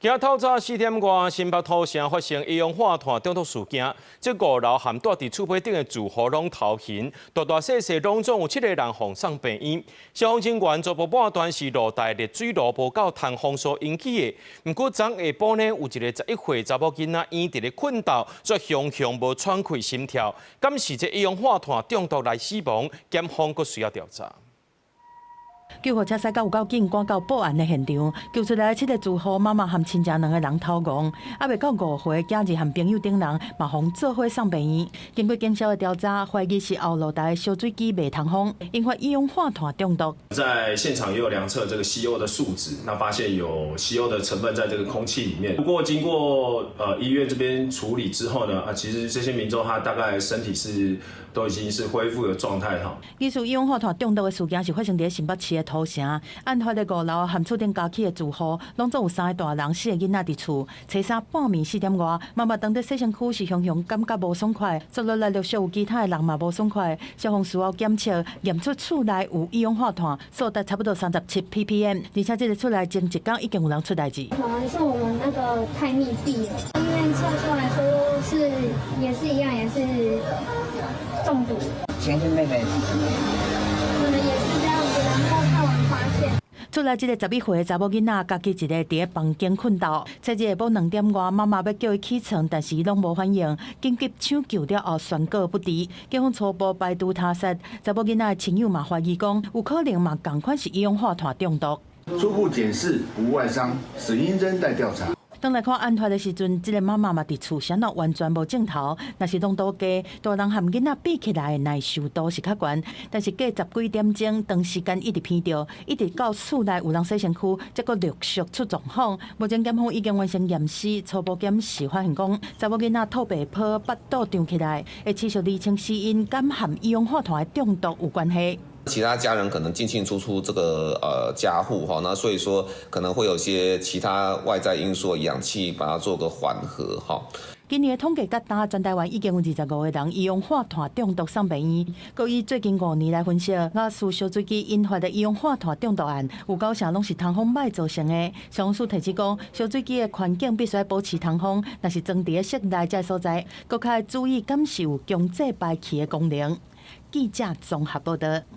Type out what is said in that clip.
今仔透早4點外，新北土城發生一氧化碳中毒事件，這五樓和蹛佇厝尾頂的住戶攏頭暈，大大細細攏總有七個人予送病院。消防人員初步判斷是露台熱水爐無夠通風所引起的。毋過昨下晡呢，有一个11歲查某囡仔𪜶佇咧睏覺，卻雄雄無喘氣心跳，敢是這一氧化碳中毒來死亡？檢方閣需要調查。救護車駛到有夠緊，趕到報案的現場，救出來七个住戶媽媽和親戚兩个人頭戇，猶未到5歲囝兒和朋友等人嘛予做伙送病院。經過警消的調查，懷疑是後露台的燒水機袂通風，引發一氧化碳中毒。在現場也有量測這個 CO 的數值，那發現有 CO 的成分在這個空氣裡面。不過經過醫院這邊處理之後呢，啊，其實這些民眾他大概身體是都已經是恢復的狀態哈。疑似一氧化碳中毒的事件是發生佇新北市的土城，案發的五樓和厝頂加起的住戶，攏總有三个大人、四个囡仔佇厝。初三半暝4點外，媽媽當佇洗身軀時，雄雄感覺無爽快，接落來陸續有其他的人嘛無爽快。消防事後檢測驗出厝內有一氧化碳，數值差不多37 ppm，而且這个厝內前一工已經有人出代誌。可能是我們那個太密閉了，醫院測出來說是也是一樣，也是中毒。前天妹妹是怎麼樣？可能也是這樣子，然後太晚發現。厝內這个11歲的查某囡仔，家己一个佇咧房間睏覺。昨日下晡2點外，媽媽欲叫伊起床，但是伊攏無反應。緊急搶救了後，宣告不治。警方初步排除他殺，查某囡仔的親友嘛懷疑講，有可能嘛仝款是一氧化碳中毒。初步檢視無外傷，死因仍待調查。當來看案發的時陣，這个媽媽嘛佇厝，啥物完全無症頭。若是濃度低，大人和囡仔比起來，耐受度是較懸。但是過十幾點鐘，長時間一直鼻著，一直到厝內有人洗身軀，才閣陸續出狀況。目前檢方已經完成驗屍，初步檢視發現講，查某囡仔吐白泡、腹肚脹起來，會持續釐清死因，敢和一氧化碳的中毒有關係。其他家人可能進進出出這個家戶哈，那所以說可能會有些其他外在因素，氧氣把它做個緩和哈。今年的統計，佮今全台灣已經有25個人一氧化碳中毒送病院。閣以最近5年來分析，瓦斯燒水機引發的一氧化碳中毒案，有九成攏是通風歹造成的。消防署提醒講，燒水機的環境必須保持通風，若是裝佇咧室內這所在，閣較愛注意敢是有強制排氣的功能。記者綜合報道。